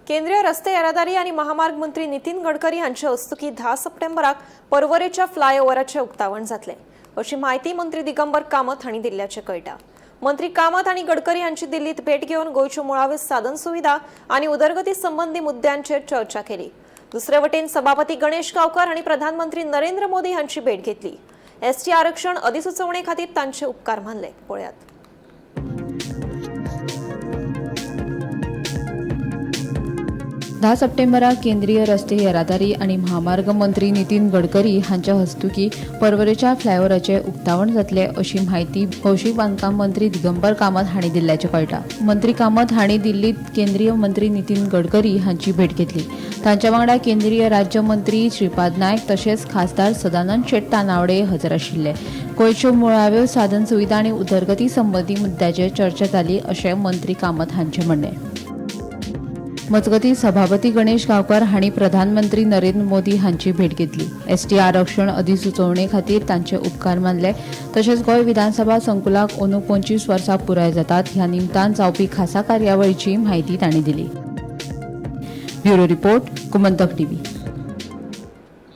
केंद्रीय रस्ते येरादारी आनी महामार्ग मंत्री नितीन गडकरी हांचे हस्तुकीं 10 सप्टेंबराक पर्वरेच्या फ्लायओव्हराचें उक्तावण जातलें अशी म्हायती मंत्री दिगंबर कामत हांणी दिल्ल्याचें कळटा. मंत्री कामत आनी गडकरी हांची दिल्लीत भेट घेवन गोंयच्यो मुळाव्यो साधन सुविधा आनी उदरगती संबंदी मुद्द्यांचेर चर्चा केली. दुसरे वटेन सभापती गणेश गांवकर हांणी प्रधानमंत्री नरेंद्र मोदी हांची भेट घेतली. एसटी आरक्षण अधिसुचोवणे खातीर तांचे उपकार मानले. पळयात. 10 सप्टेंबराक केंद्रीय रस्ते येरादारी आनी महामार्ग मंत्री नितीन गडकरी हांच्या हस्तुकीं पर्वरेच्या फ्लायओव्हराचें उक्तावण जातलें अशी म्हायती भौशीक बांदकाम मंत्री दिगंबर कामत हांणी दिल्ल्याचें कळटा. मंत्री कामत हांणी दिल्लीत केंद्रीय मंत्री नितीन गडकरी हांची भेट घेतली. तांच्या वांगडा केंद्रीय राज्य मंत्री श्रीपाद नायक तशेंच खासदार सदानंद शेट तानावडे हजर आशिल्ले. गोंयच्यो मुळाव्यो साधन सुविधा आनी उदरगती संबंदी मुद्द्याचेर चर्चा जाली अशें मंत्री कामत हांचें म्हणणें. मजगतीं सभापती गणेश गांवकर हांणी प्रधानमंत्री नरेंद्र मोदी हांची भेट घेतली. एसटी आरक्षण अधिसुचोवणे खातीर तांचे उपकार मानले. तशेंच गोंय विधानसभा संकुलाक अंदू 25 वर्सां पुराय जातात ह्या निमतान जावपी खासा कार्यावळीची म्हायती तांणी दिली. Bureau report, Gomantak TV.